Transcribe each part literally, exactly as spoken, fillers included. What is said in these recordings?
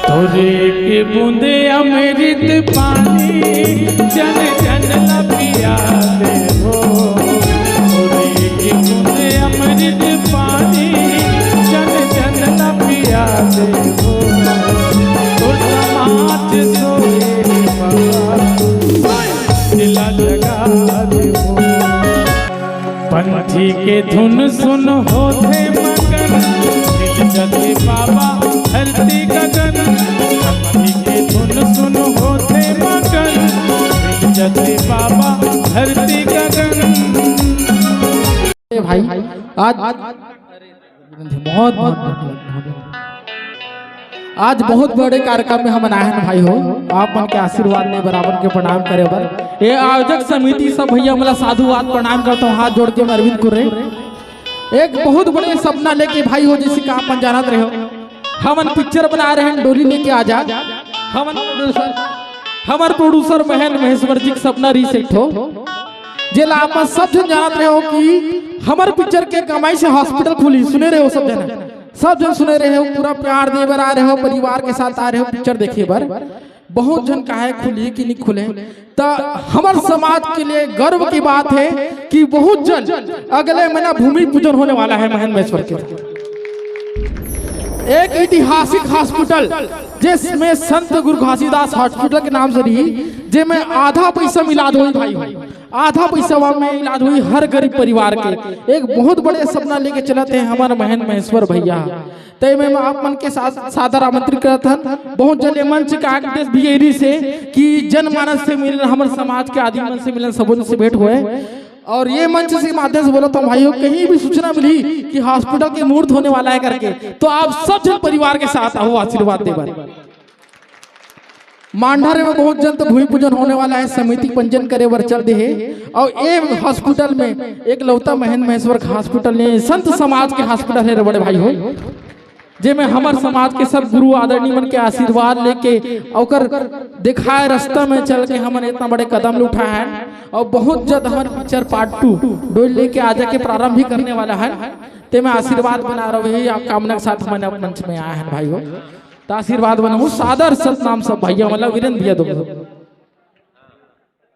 तोरे के बूंदे अमृत पानी, जन जन ला पिया दे हो। तोरे के बूंदे अमृत पानी, जन जन ला पिया दे हो। तोर समाज सोए बाबा, दिला जगा दे हो। पंछी के धुन सुन होथे मगन, मिल जथे बाबा धरती गगन। पंछी के धुन सुन होथे मगन, मिल जथे बाबा धरती गगन। ए भाई, आज बहुत बहुत धन्यवाद। आज बहुत बड़े कार्यक्रम में हमन आए हन भाई हो, आप मन के आशीर्वाद ले बर, आप मन के प्रणाम करे बर। ये आयोजक समिति सब भैया मन ला साधुवाद प्रणाम करता हूँ, हाथ जोड़ के मैं अरविंद कुर्रे। एक बहुत बड़े सपना लेके भाई हो, जैसे कि आप मन जानत रहे हो, हमन पिक्चर बना रहे हैं डोली लेके आजा। हमन प्रोड्यूसर, हमर प्रोड्यूसर महेंद्र महेश्वर जी के सपना रहिस एक ठो, जेला आप मन सब झन जानत रहे हो कि हमर पिक्चर के कमाई से हॉस्पिटल खुली। सुने रहे हो सब झन, सब झन सुने रहे हो, पूरा प्यार दे बर आ रहे हो, परिवार के साथ आ रहे हो पिक्चर देखे बर। बहुत झन काहे खुली कि नहीं खुले, त हमर समाज के लिए गर्व की बात है कि बहुत जन अगले महीना भूमि पूजन होने वाला है महेंद्र महेश्वर के। एक ऐतिहासिक हॉस्पिटल जिसमें संत गुरु घासीदास हॉस्पिटल के नाम से रही, जेमे आधा पैसा में इलाज होई भाई, आधा पैसा में इलाज होई हर गरीब परिवार के। एक बहुत बड़े सपना लेके चलत हे हमर महेंद्र महेश्वर भैया। तय में मैं आप मन के साथ सादर आमंत्रित करत हन। बहुत जल्द ये मंच के आगे भी एरी से कि जनमानस से मिलन, हमर समाज के आदमी मन से मिलन, सबों से भेंट होए। और ये मंच से माध्यम से बोलत हूँ भाइयों, कहीं भी सूचना मिली कि हॉस्पिटल के मुहूर्त होने वाला है करके, तो आप सब जन परिवार के साथ आओ आशीर्वाद दे बर। मांढर में बहुत जल्द भूमि पूजन होने वाला है, समिति पंजन करे बर चल दे हे। और ये हॉस्पिटल में एकलौता महेंद्र महेश्वर हॉस्पिटल ने संत समाज के हॉस्पिटल है रे बड़े भाई हो, जेमे हमर समाज के सब गुरु आदरणीय मन के आशीर्वाद लेके ओकर दिखाए रास्ता में चल के हमन इतना बड़े कदम ले उठाए हैं। और बहुत जल्द हमर पिक्चर पार्ट टू डोली लेके आजा के प्रारंभ भी करने वाला है। ते में आशीर्वाद बना रहे आप कामना के साथ हमन अब मंच में आए हैं भाई हो, तो आशीर्वाद बनाहूँ। सादर सतनाम सब भैया मन ला, वीरेंद्र भैया दो।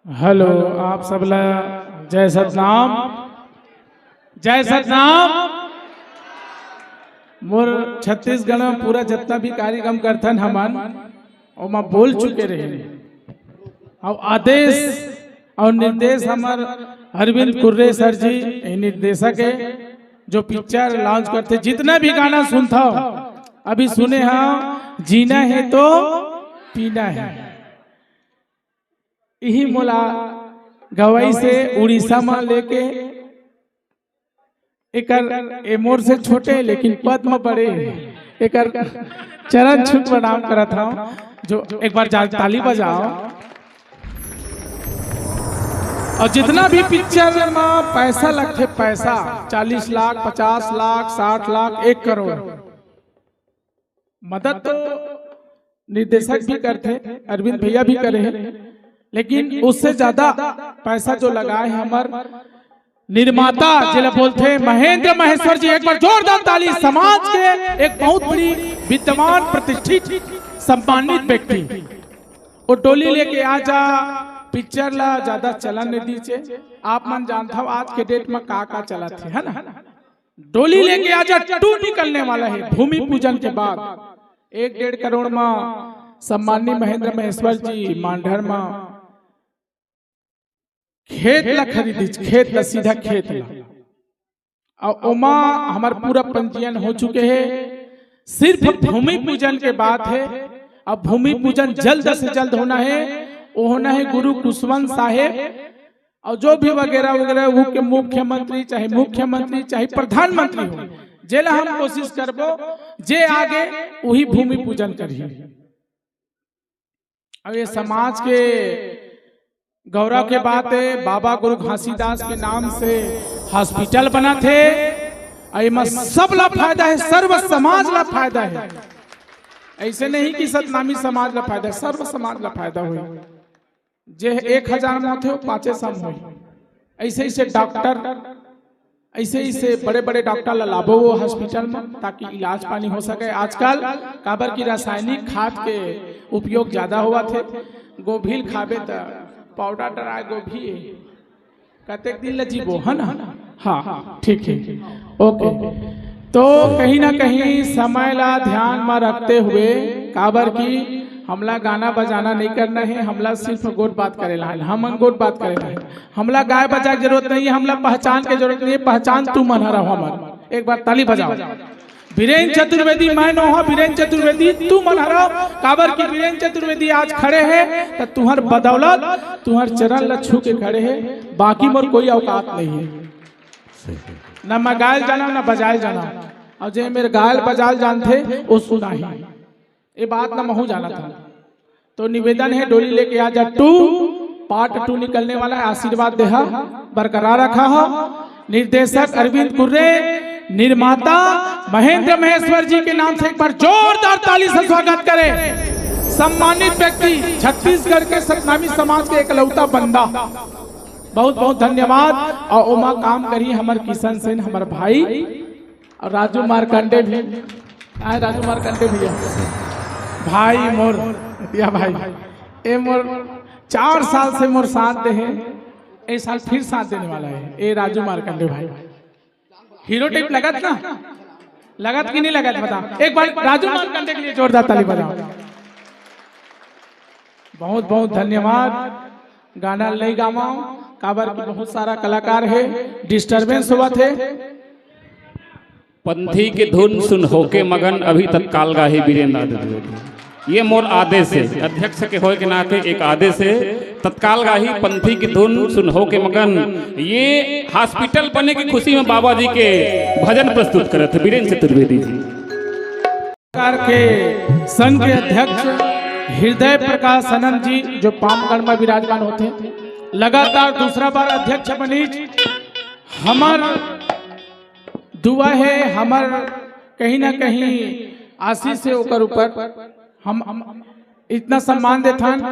हेलो, आप सब ला जय सतनाम, जय सतनाम। मोर छत्तीसगढ़ में पूरा जितना भी कार्यक्रम करथन हमन, ओमा बोल चुके रहे। अब आदेश और निर्देश हमर अरविंद कुर्रे सर जी, ये निर्देशक है, जो पिक्चर लॉन्च करथे, जितना भी गाना सुनथव, अभी सुने हा, जीना है तो पीना है। इही मोला गवई से उड़ीसा म लेके एकर ए मोर से छोटे लेकिन पद म बड़े हे। एकर चरण छू प्रणाम करत हव, जो एक बार जा ताली बजाओ। और जितना भी पिक्चर म पैसा लगथे, पैसा चालीस लाख, पचास लाख, साठ लाख, एक करोड़, मदद तो निर्देशक भी करथे, अरविंद भैया भी करे हैं, लेकिन उससे ज्यादा पैसा जो लगाए हैं हमर निर्माता, जेला बोलथे महेंद्र महेश्वर जी। एक बार जोरदार ताली। समाज के एक बहुत बड़ी विद्वान, प्रतिष्ठित, सम्मानित व्यक्ति। वो डोली लेके आ जा पिक्चर ला ज्यादा चलन नहीं दीचे। आप मन जानथव आज के डेट में का का चलत हे, है ना? डोली लेके आजा टू निकलने वाला है भूमि पूजन के बाद। एक डेढ़ करोड़ में सम्माननीय महेंद्र महेश्वर जी मांढर में खेत ला खरीदिस, खेत ला, सीधा खेत ला। और ओमा हमार पूरा पंजीयन हो चुके है, सिर्फ भूमि पूजन के बात है। अब भूमि पूजन जल्द से जल्द होना है, वो होना है गुरु कुशवंत साहेब और जो भी वगैरह वगैरह, वो के मुख्यमंत्री, चाहे मुख्यमंत्री, चाहे प्रधानमंत्री हो, जेला हम कोशिश करबो, जे आगे वही भूमि पूजन करही। अब ये समाज के गौरव के बात है, बाबा गुरु घासीदास के नाम से हॉस्पिटल बना थे, और एमा सब ला फायदा है, सर्व समाज ला फायदा है। ऐसे नहीं कि सतनामी समाज ला फायदा है, सर्व समाज ला फायदा हुई। जे एक हजार में होथे, वो पाँचे सौ में होही। ऐसे ऐसे डॉक्टर, ऐसे ऐसे बड़े बड़े डॉक्टर ला लाबो वो हॉस्पिटल में, ताकि इलाज पानी हो सके। आजकल काबर की रासायनिक खाद के उपयोग ज्यादा होवत हे, गोभी ल खाबे त पाउडर डराए गोभी, कतेक दिन ल जीबो, है ना? हाँ, ठीक है, ओके। तो कहीं ना कहीं समय ला ध्यान में रखते हुए, काबर की हमला गाना बजाना नहीं करना है, हमला सिर्फ गोठ बात करे ला है, हमन गोठ बात करे ला है। हमला गाय बजाए के जरूरत नहीं है, हमला पहचान के जरूरत नहीं है, पहचान तुमन हरव हमर। एक बार ताली बजाओ। बीरेन चतुर्वेदी मैं नो हंव, बीरेन चतुर्वेदी तुमन हरव, काबर की बीरेन चतुर्वेदी आज खड़े हे त तुंहर बदौलत, तुंहर चरण ला छू के खड़े हे, बाकी मोर कोई औकात नहीं है। ना मैं गायल जानंव, ना बजायल जानंव, अउ जे मेर गायल बजायल जानथे वो सुनाही। ये बात ना महू जानत हंव। तो निवेदन है, डोली लेके आ जा टू, पार्ट टू निकलने वाला है, आशीर्वाद देहा, बरकरार रखा हो। निर्देशक अरविंद कुर्रे, निर्माता महेंद्र महेश्वर जी के नाम से एक बार जोरदार ताली से स्वागत करें। सम्मानित व्यक्ति, छत्तीसगढ़ के सतनामी समाज के एकलौता बंदा, बहुत बहुत धन्यवाद। और ओमा काम करी हमर किशन सेन, हमर भाई, और राजू मार्कंडे भी आए, राजू मार्कंडे भैया, भाई मोर, या भाई, ए मोर चार साल से मोर साथ दे हे, ए साल फिर साथ देने वाला है, ए राजू मार्कंडे भाई। हीरो टाइप लगत ना, लगत कि नहीं लगत, बता। एक बार राजू मार्कंडे के लिए जोरदार ताली बजाओ। बहुत बहुत धन्यवाद। गाना नहीं गावाओ, काबर की बहुत सारा कलाकार है, डिस्टरबेंस होवत है। पंथी के धुन सुन होके मगन, अभी तत्काल गाही बीरेंद्र द्विवेदी। ये मोर आदेश है, अध्यक्ष के होए के नाते एक आदेश है। तत्काल गाही पंथी की धुन सुन होके मगन। ये हॉस्पिटल बने की खुशी में बाबा जी के भजन प्रस्तुत करत है बीरेंद्र चतुर्वेदी जी। सरकार के संघ के अध्यक्ष हृदय प्रकाश आनंद जी, जो पामगढ़ में विराजमान होते, लगातार दूसरा बार अध्यक्ष बनीच। हमर दुआ है, हमर कहीं ना कहीं आशीष है ओकर ऊपर। हम, हम इतना सम्मान देथन,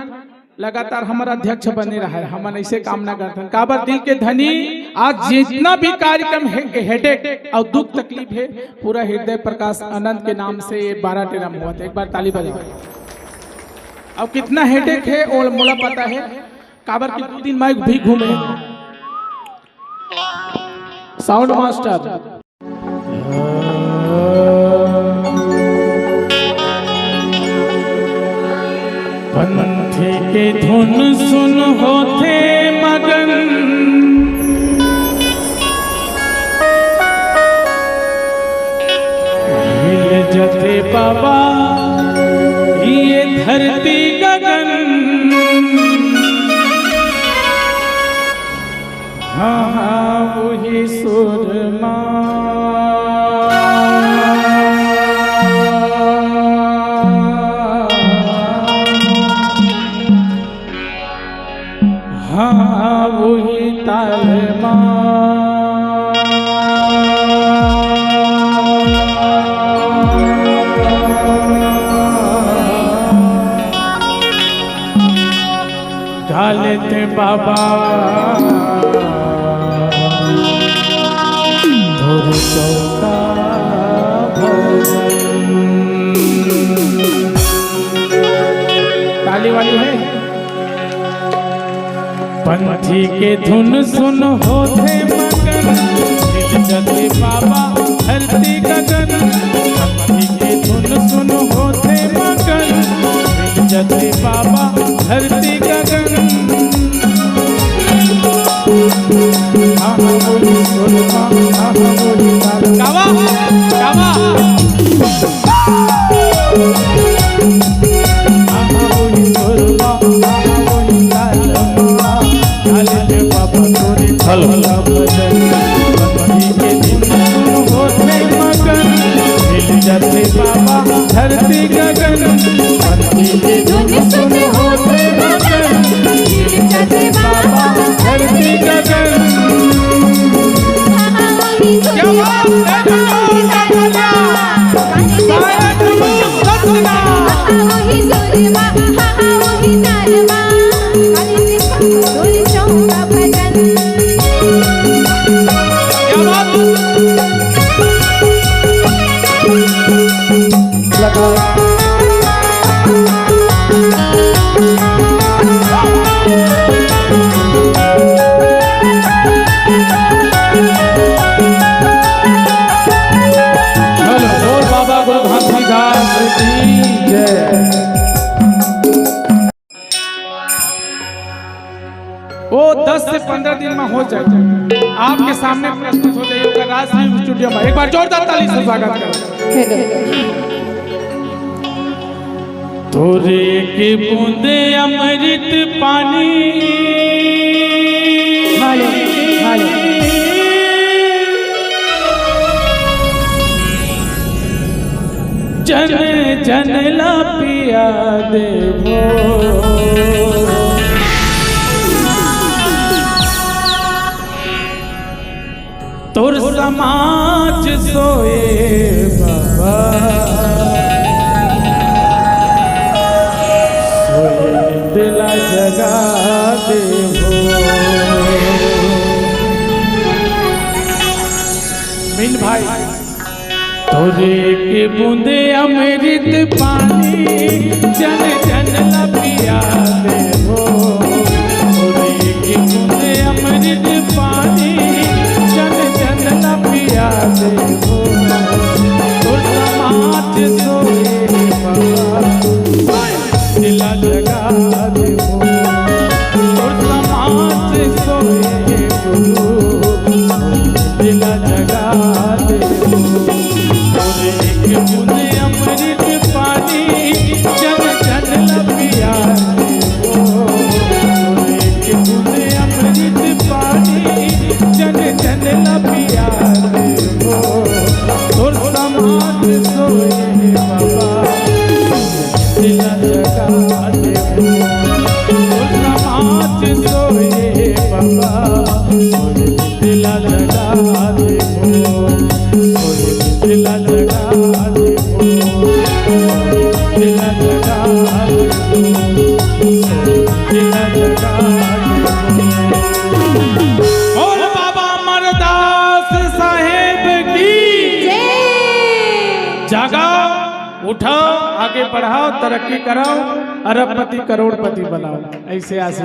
लगातार हमर अध्यक्ष बने रहे, हमन ऐसे कामना करथन। काबर दिल के धनी, आज जितना भी कार्यक्रम है, हेडेक और दुख तकलीफ है, पूरा हृदय प्रकाश आनंद के नाम से ये बारह टेरम हुआ था। एक बार ताली बजाओ। अब कितना हेडेक है वो मोला पता है, काबर की दो दिन माइक भी घूमे। Sound master. पंथी के धुन सुन होथे मगन, हिल जथे बाबा ये धरती गगन। हाँ, हाँ, वही सुर मा। हाँ, वही ताल मा। डालत बाबा तोर चौका भवन। ताली वाली है। पंथी के धुन सुन होथे मगन, हिल जथे बाबा धरती गगन। पंथी के धुन सुन होथे मगन, हिल जथे बाबा धरती गगन। आहा बोली सोनमा, आहा बोली ताल। गावा, गावा। आहा बोली सोरमा, आहा बोली ताल। हेलो। धरती गगन, पंथी के धुन सुन होथे वो दस से पंद्रह दिन में हो जाए, आपके सामने प्रस्तुत हो जाए ओकर राजदीप स्टूडियो में। एक बार जोरदार ताली से स्वागत करो। तोरे के बूंदे अमृत पानी, हेलो, हेलो। जन जन ला पिया देबो। तोर समाज सोए बाबा, सोए दिला जगा देबो। मीन भाई, तोरे के बूंदे अमृत पानी, जन जन ला पिया देबो। तोरे के बूंदे अमृत पानी, जन जन ला पिया देबो। तोर समाज सोए बाबा, दिला जगा देबो। तोर समाज सोए गुरु, दिला जगा देबो। तोरे एक बूंद अमृत पानी, जन जन ला पिया देबो। तोरे एक बूंद अमृत पानी, जन जन ला पिया देबो। तोर समाज सोए बाबा, दिला जगा देबो। तोर समाज सोए बाबा, दिला जगा देबो। दिला जगा देबो। दिला जगा देबो। दिला जगा देबो। बोल बाबा अमरदास साहेब की। जय। जागा, उठाओ, आगे बढ़ाओ, तरक्की कराओ, अरबपति करोड़पति बनाओ। ऐसे आशीर्वाद।